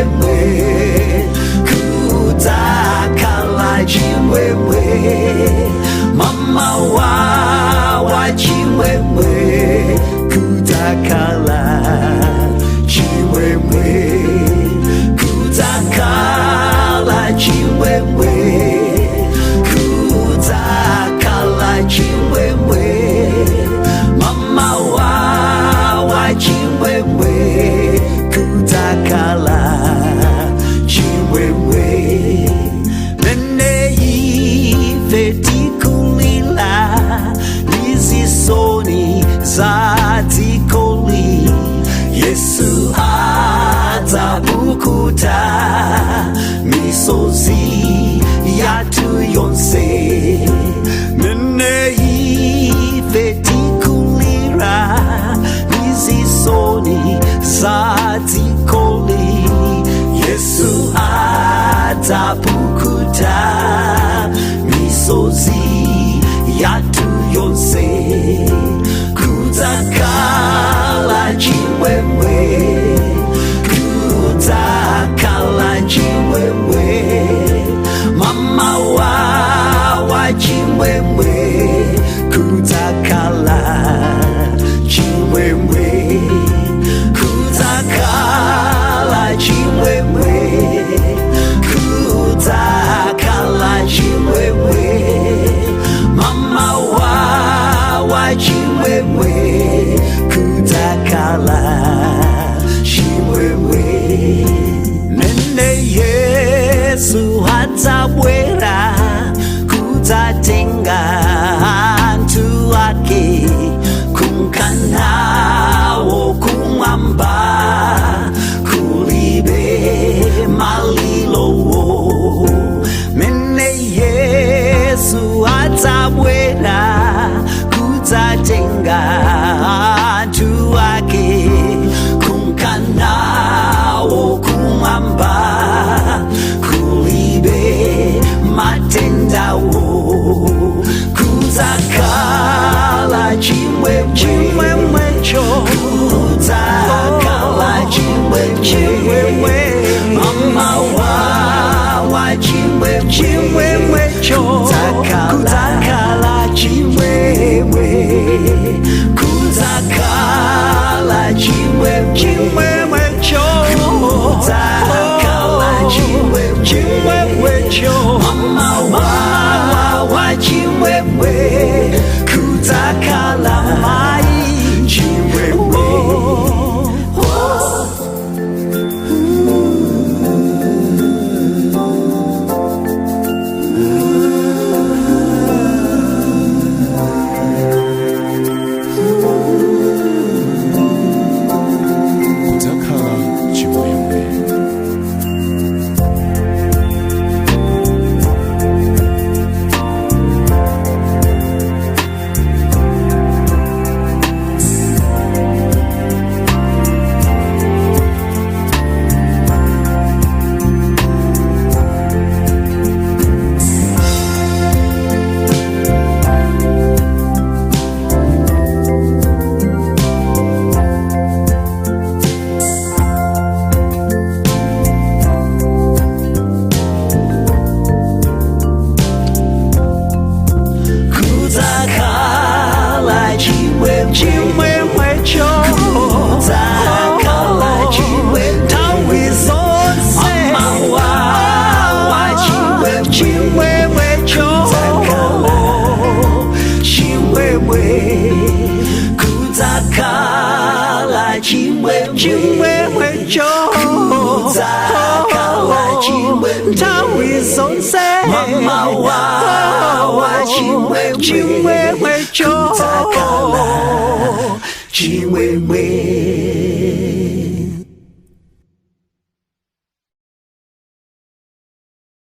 chimwemwe, kudzakhala chimwemwe, mama wa chimwemwe, kudzakhala chimwemwe, kudzakhala chimwemwe, kudzakhala chimwemwe, mama wa chimwemwe, kudzakhala chimwemwe. Mene ife tikulira ndi zisoni za dzikoli, Yesu adzapukuta misozi yathu yonse. Mene ife tikulira ndi zisoni za dzikoli, Yesu adzapukuta misozi yathu yonse. Kudzakhala chimwemwe, kudzakhala chimwemwe, mama wa chimwemwe, kudzakhala chimwemwe, kudzakhala chimwemwe, kudzakhala chimwemwe, mama wa chimwemwe, kudzakhala chimwemwe. Mene Yesu adzabwera kudzatenga anthu ake kunka nawo kumwamba, kulibe malilowo. Mene Yesu adzabwera kudzatenga anthu ake kunka nawo kumwamba, kulibe matendawo. Kudzakhala chimwemwe, Chimwemwecho. Kudzakhala chimwemwe, Chimwemwe. Mama wa chimwemwe, Chimwemwecho. Kudzakhala chimwemwe, kudzakhala chimwemwe, Chimwemwecho. Kudzakhala chimwemwe, Chimwemwecho. Mama wa chimwemwe, kudzakhala Mai. Chimwemwe. Kudzakhala chimwemwe. Kudzakhala chimwemwe, Chimwemwecho. Kudzakhala chimwemwe, Nthawi zonse. Mama wa chimwemwe, Chimwemwecho. Kudzakhala chimwemwe, kudzakhala chimwemwe, Chimwemwecho. Kudzakhala chimwemwe, Nthawi zonse. Mama wa chimwemwe, Chimwemwecho. Kudzakhala chimwemwe.